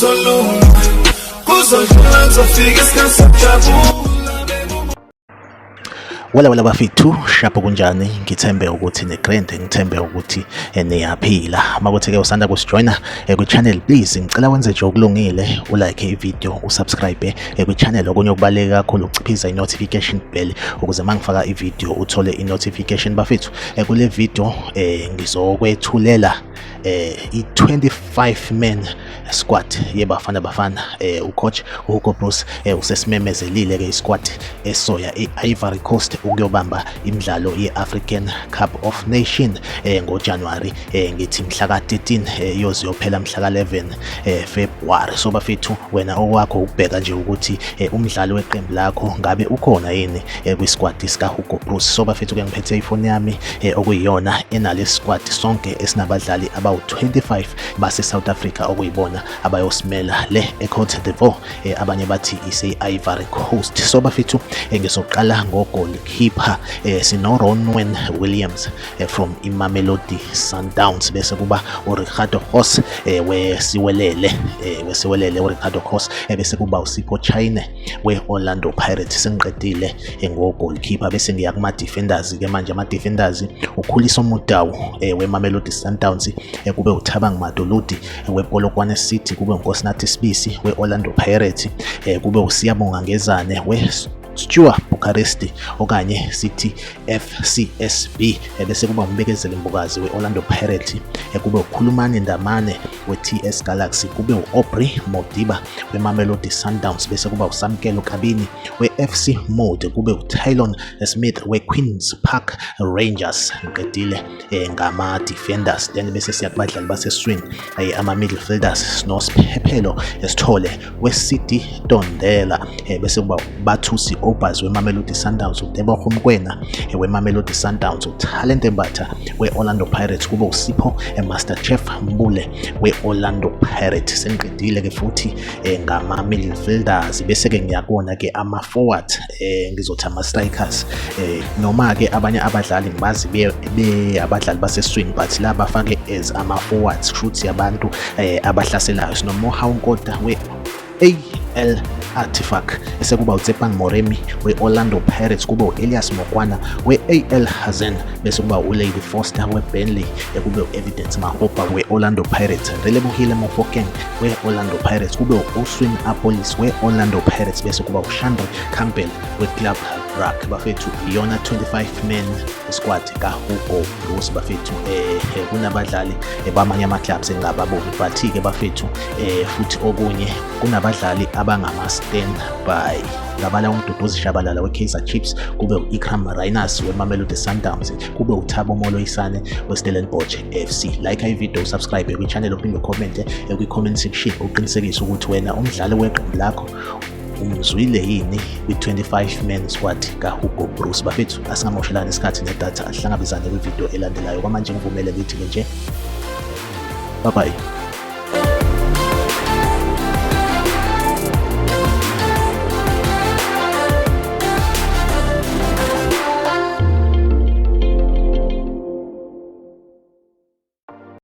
Kuzolunga, kuzodlula, kuzofika isikhathi sokujabula. Wala wala bafethu, shapo kunjani? Ngithembe ukuthi ni-grand, ngithembe ukuthi niyaphila. Makuthi-ke usanda kusijoyina kwi-channel, please ngicela wenze nje okulungile, ulike i-video, usubscribe kwi-channel. Okunye okubaluleke kakhulu ukuciphiza i-notification bell ukuze uma ngifaka i-video uthole i-notification. Bafethu, kule video ngizokwethulela i-25 man squad yeBafana Bafana. Ucoach uHugo Broos usesimemezelile ke isquad esoya e-Ivory Coast ukuyobamba imidlalo ye-African Cup of Nation ngoJanuary, ngithi mhla ka-13, iyoze iyophela mhla ka-11 February. So bafethu, wena okwakho ukubheka nje ukuthi umdlalo weqembu lakho ngabe ukhona yini kwisquad sika Hugo Broos. So bafethu ke ngiphethe ifoni yami okuyiyona enale squad sonke esinabadlali abawu-25 base South Africa okuyibona abayosimela le eCote d'Ivoire, abanye bathi ise-Ivory Coast. So bafethu, ngizoqala ngo-goalkeeper. Sino Ronwen Williams from iMamelodi Sundowns, bese kuba uRicardo Goss weSiwelele, weSiwelele uRicardo Goss, bese kuba uSipho Chaine we-Orlando Pirates. Sengiqedile ngo-goalkeeper, bese ngiya kuma-defenders ke manje. Ama-defenders, uKhuliso Mudau weMamelodi Sundowns, kube uThabang Matuludi wePolokwane City, kube uNkosinathi Sibisi we-Orlando Pirates, kube uSiyabonga Ngezane we Steaua Bucharest okanye sithi FCSB, bese kuba uMbekezeli Mbokazi we-Orlando Pirates, kube uKhulumani Ndamane we-TS Galaxy, kube u-Aubrey Modiba weMamelodi Sundowns, bese kuba uSamkelo Kabini we-FC Mode, kube uTylon Smith we-Queens Park Rangers. Ngiqedile ngama-defenders, then bese siya kubadlali baseswini, ama-midfielders. SinoSiphephelo Sithole we-CD Tondela, bese kuba Bathusi Aubaas weMamelodi Sundowns, uTebogo Mokoena weMamelodi Sundowns, uThalente Mbatha we-Orlando Pirates, kube uSipho Master Chef Mbule we-Orlando Pirates. Sengiqedile ke futhi ngama-midfielders, bese-ke ngiyakubona ke ama-forward, ngizothi ama-strikers, noma-ke abanye abadlali ngibazi be abadlali baseswini, but la bafake as ama-forwards, kushuthi abantu abahlaselayo. SinoMohau Nkota we-AL Ettifaq, bese kuba uTshepang Moremi we-Orlando Pirates, kube u-Elias Mokwana we-AL Hazen, bese kuba uLady Foster we-Burnley, kube u-Evidence Makgopa we-Orlando Pirates, Relebohile Mofokeng we-Orlando Pirates, kube u-Oswin Appollis we-Orlando Pirates, bese kuba uShandre Campbell we-Club Brugge. Bafethu, iyona 25 man squad kaHugo Broos. Bafethu, kunabadlali bamanye ama-clubs engingababoni, but-ke bafethu, futhi okunye kunabadlali abangama-stand by. Ngabala uMduduzi Shabalala we-Kaizer Chiefs, kube u-Iqraam Rayners we-Mamelodi Sundowns, kube uThabo Moloisane we-Stellenbosch FC. Like i-video, usubscribe kwi-channel, uphinde ucommente kwi-comment section uqinisekise ukuthi wena umdlali weqembu lakho umzwile yini kwi-25 man squad kaHugo Broos. Bafethu, asingamoshelani isikhathi nedatha, ahlangabezane kwividiyo elandelayo. Kwamanje ngivumele ngithi-ke nje bye bye.